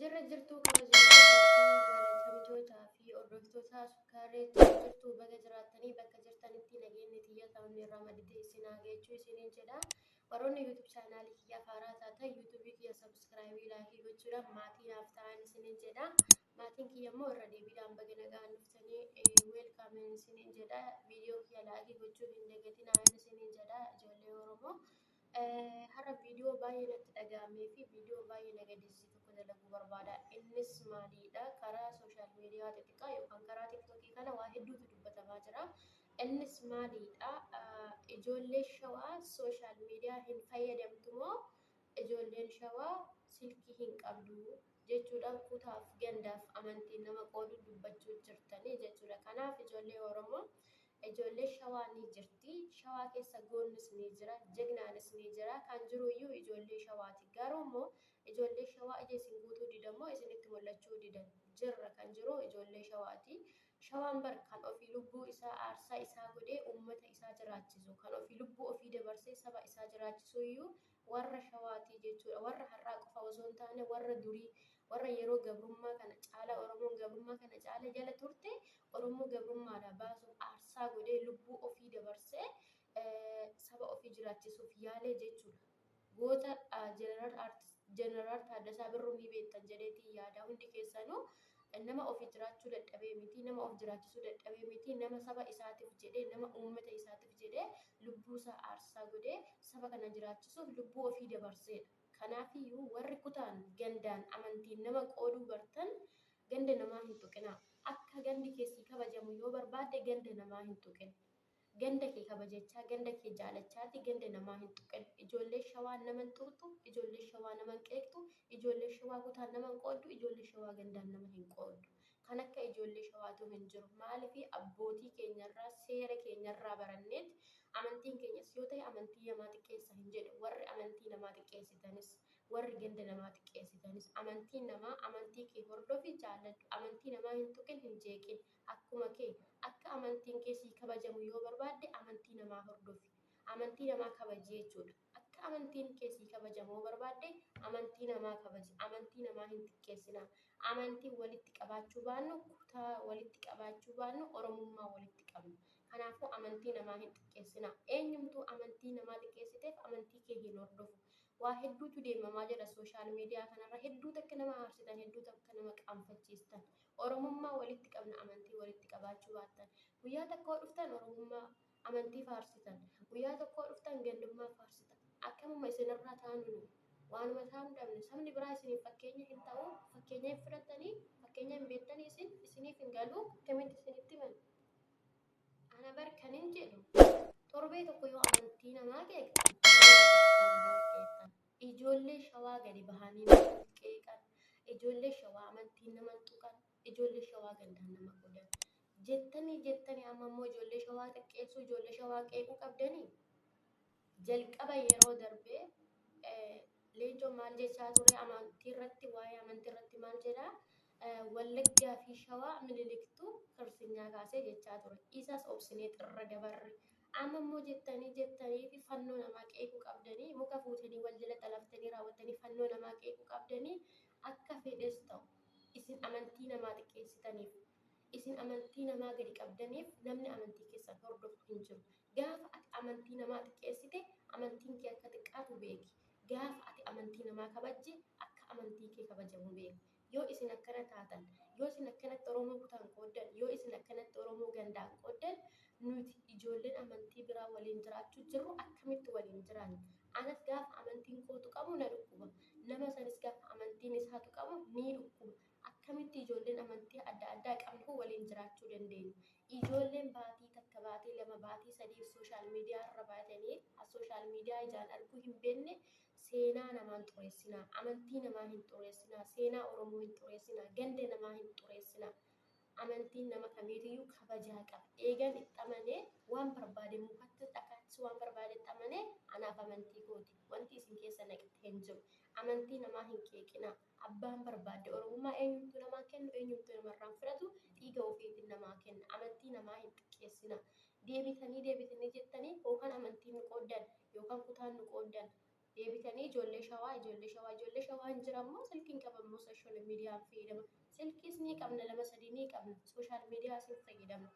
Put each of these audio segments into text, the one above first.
Jirra jirtuu kabajamtootaa fi jaalatamtootaa fi hordoftoota Sukkaarree jirtuu baga jiraattanii bakka jirtanitti nageenyi tiyya ta'uun irraa maddite isin haa geechuu isiniin jedha. Warroonni YouTube chaanaalii kiyyaaf haaraa taatan YouTube kiyya subscribe, like gochuudhaan maatii naaf ta'an isiniin jedha. Maatiin kiyya immoo irra deebiidhaan baga nagaan dhuftanii welcome isiniin jedha. Viidiyoo kiyya like gochuu hin dagatinaa isiniin jedha ijoollee Oromoo. Har'a viidiyoo baay'ee natti dhaga'amee fi viidiyoo baay'ee na gaddisiise tokko dalaguu barbaada. Innis maalidha? Karaa social media xixiqqaa yookaan karaa TikTokii kana waa hedduutu dubbatamaa jira. Innis maalidha? Ijoollee Shawaa social media hin fayyadamtu moo ijoolleen Shawaa silkii hin qabdu jechuudhaan kutaaf gandaaf amantiin nama qooduu dubbachuu jirtanii jechuudha. Kanaaf ijoollee Oromoo, ijoollee Shawaa ni jirti. Shawaa keessa goonnis ni jira, jagnaanis ni jira. Kan jiru iyyuu ijoollee Shawaati. Garuu immoo ijoollee Shawaa ija isin guutuu didan moo isinitti mul'achuu didan? Jirra, kan jiru ijoollee Shawaati. Shawaan bar kan ofii lubbuu isaa aarsaa isaa godhee uummata isaa jiraachisu, kan ofii lubbuu ofii dabarsee saba isaa jiraachisu iyyuu warra Shawaatii jechuudha. Warra har'aa qofa osoo hin taane warra durii, warra yeroo gabrummaa kana caala Oromoon gabrummaa kana caala jala turte Oromoo gabrummaadhaa baasuuf aarsaa godhee lubbuu ofii dabarsee saba ofii jiraachisuuf yaalee jechuudha. Goota Jeneraal Taaddasaa Birruu ni beektan jedheetiin yaada hundi keessanuu. Nama ofii jiraachuu dadhabee miti, nama of jiraachisuu dadhabee miti, nama saba isaatiif jedhee, nama uummata isaatiif jedhee lubbuu isaa aarsaa godhee saba kana jiraachisuuf lubbuu ofii dabarseedha. Kanaafiyyuu warri kutaan gandaan amantiin nama qooduu bartan ganda namaa hin tuqinaa. Akka gandi keessi kabajamu yoo barbaadde ganda namaa hin tuqin. Ganda kee kabajachaa, ganda kee jaalachaati ganda namaa hin tuqin. Ijoollee Shawaa nama hin tuqxu, ijoollee Shawaa nama hin qeeqxu, ijoollee Shawaa kutaan nama hin qooddu, ijoollee Shawaa gandaan nama hin qooddu. Kan akka ijoollee Shawaatu hin jiru. Maaliif abbootii keenyarraa, seera keenyarraa baranneet amantiin keenyas yoo ta'e amantii namaa xiqqeessa hin jedhu. Warri amantii namaa xiqqeessitanis, warri ganda namaa xiqqeessitanis, amantiin namaa amantii kee hordofi, jaalladhu. Amantii namaa hin tuqin, hin jeeqin. Akkuma kee akka amantiin kee sii kabajamu yoo barbaadde amantii namaa hordofi. Amantii namaa kabaji jechuudha. Akka amantiin kee sii kabajamu yoo barbaadde amantii namaa kabaji. Amantii namaa hin xiqqeessinaa. Amantii walitti qabaachuu baannu, kutaa walitti qabaachuu baannu, Oromummaa walitti qabna. Kanaafuu amantii namaa hin xiqqeessinaa. Eenyumtuu amantii namaa xiqqeessiteef amantii kee hin hordofu. Waa hedduutu deemamaa jira social media kanarra. Hedduu takka nama aarsitan, hedduu takka nama qaanfachiistan. Oromummaa walitti qabna amantii walitti qabaachuu baattan. Guyyaa tokkoo dhuftan Oromummaa amantii faarsitan. Guyyaa tokkoo dhuftan gandummaa faarsitan. Akkamuma isinirraa taanu nu waanuma taanu dhabne. Sabni biraa isiniif fakkeenya hin ta'u, fakkeenya hin fudhattanii, fakkeenya hin beektanii, isin isiniif hin galu, akkamitti isinitti himan? Ana bar kan hin jedhu torbee tokko yoo amantii namaa qeeqxan, qeeqxan. Ijoollee Shawaa gadi bahanii nama hin qeeqan. Ijoollee Shawaa amantiin nama hin tuqan. Ijoollee Shawaa gandaan nama qoodan. Jettanii jettanii amma immoo ijoollee Shawaa xiqqeessuu, ijoollee Shawaa qeequu qabdanii? Jalqaba yeroo darbee Leencoon maal jechaa ture amantii irratti, waa'ee amantii irratti maal jedhaa? Wallaggaa fi Shawaa Miniliktu kirsinyaa kaasee jechaa ture. Isas obsinee xirra dabarre. Amma immoo jettanii jettanii fi fannoo namaa qeequu qabdanii, muka fuutanii wal jala xalaftanii raawwattanii fannoo namaa qeequu qabdanii? Akka fedhes ta'u isin amantii namaa xiqqeessitaniif, isin amantii namaa gadi qabdaniif namni amantii keessan hordofu hin jiru. Gaafa ati amantii namaa xiqqeessite amantiin kee akka xiqqaatu beeki. Gaafa ati amantii namaa kabajje akka amantii kee kabajamu beeki. Yoo isin akkana taatan, yoo isin akkanatti Oromoo kutaan qooddan, yoo isin akkanatti Oromoo gandaan qooddan, nuti ijoolleen amantii biraa waliin jiraachuu jirru akkamitti waliin jiraanna? Anas gaafa amantiin koo tuqamu na dhukkuba. Nama sanis gaafa amantiin isaa tuqamu ni dhukkuba. Akkamitti ijoolleen amantii adda addaa qabnu kun waliin jiraachuu dandeenya? Ijoolleen baatii takka, baatii lama, baatii sadii social media irra baatanii social media ijaan arguu hin beekne seenaa namaa hin xureessinaa. Amantii namaa hin xureessinaa. Seenaa Oromoo hin xureessinaa. Ganda namaa hin xureessinaa. Amantiin nama kamiitiyyuu kabajaa qaba. Eegan itti amanee waan barbaade mukattis dhakaattis waan barbaade itti amanee anaaf amantii kooti. Wanti isin keessa naqxe hin jiru. Amantii namaa hin qeeqinaa. Abbaan barbaadde Oromummaa eenyumtuu namaa kennu, eenyumtuu namarraan fudhatu, dhiiga ofiitiin namaa kenna. Amantii namaa hin xiqqeessinaa. Deebitanii deebitanii jettanii yookaan amantiin nu qooddan yookaan kutaan nu qooddan. Deebitanii ijoollee shawaa, ijoollee shawaa, ijoollee shawaa hin jirammoo silkiin qabammoo sooshaal miidiyaan fayyadama. Silkiis ni qabna, lama sadii ni qabna, sooshaal miidiyaa sin fayyadamna.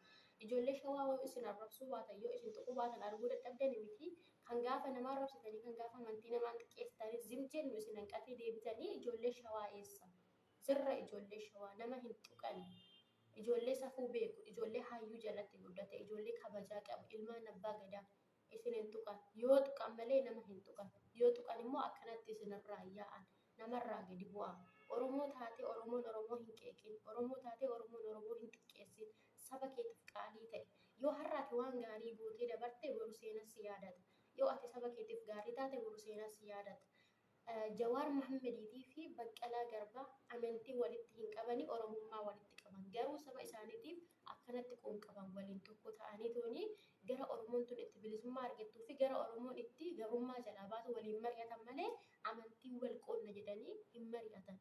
Ijoollee shawaa yoo isin arrabsuu baatan, yoo isin tuquu baatan arguu dadhabdani miti. Kan gaafa nama arrabsitanii, kan gaafa amantii namaa xiqqeessitanii zim jennu isin hanqatee deebitanii ijoollee shawaa eessa? Sirra ijoollee shawaa nama hin tuqan. Ijoollee safuu beeku, ijoollee hayyuu jalatti guddate, ijoollee kabajaa qabu, ilmaan abbaa gadaa isin hin tuqan. Yoo tuqan malee nama hin tuqan. Yoo tuqan immoo akkanatti isinirraa yaa'an. Namarraa gadi bu'aa. Oromoo taatee Oromoon Oromoo hin qeeqin. Oromoo taatee Oromoon Oromoo hin xiqqeessin. Saba keetiif qaalii ta'e. Yoo har'a ati waan gaarii gootee dabarte boru seenaan si yaadata. Yoo ati saba keetiif gaarii taate boru seenaan si yaadata. Jawaar Mohammediitii fi Baqqalaa Garbaa amantii walitti hin qabani, Oromummaa walitti qaban. Garuu saba isaaniitiif akkanatti quunqaban waliin tokko ta'anii tooni gara Oromoon tun itti bilisummaa argattuu fi gara Oromoon itti gabrummaa jalaa baatu waliin mari'atan malee amantii wal qoonna jedhanii hin mari'atan.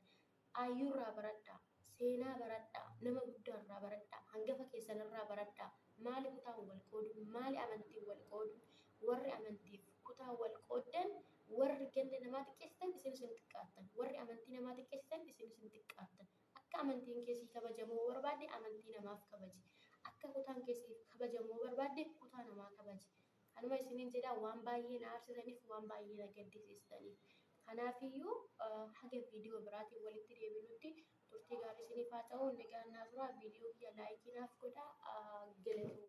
Ayyuurraa baradhaa, seenaa baradhaa, nama guddaarraa baradhaa, hangafa keessanirraa baradhaa. Maali kutaan wal qooduun? Maali amantiin wal qooduun? Warri amantiif kutaa wal qooddan, warri ganda namaa xiqqeessitan isin isin xiqqaattan. Warri amantii namaa xiqqeessitan isin isin xiqqaattan. Akka amantiin keessii kabajamuu barbaadde amantii namaaf kabaji. Akka kutaan keessii kabajamuu barbaadde kutaa namaa kabaji. Kanuma isiniin jedhaa, waan baay'ee na aarsitaniif, waan baay'ee na gaddisiistaniif. Kanaafiyyuu haga viidiyoo biraatiin walitti deebinutti turtii gaarii isiniif haa ta'u. Nagaan naa turaa. Viidiyoo kiyya like naaf godhaa. Galatoomaa.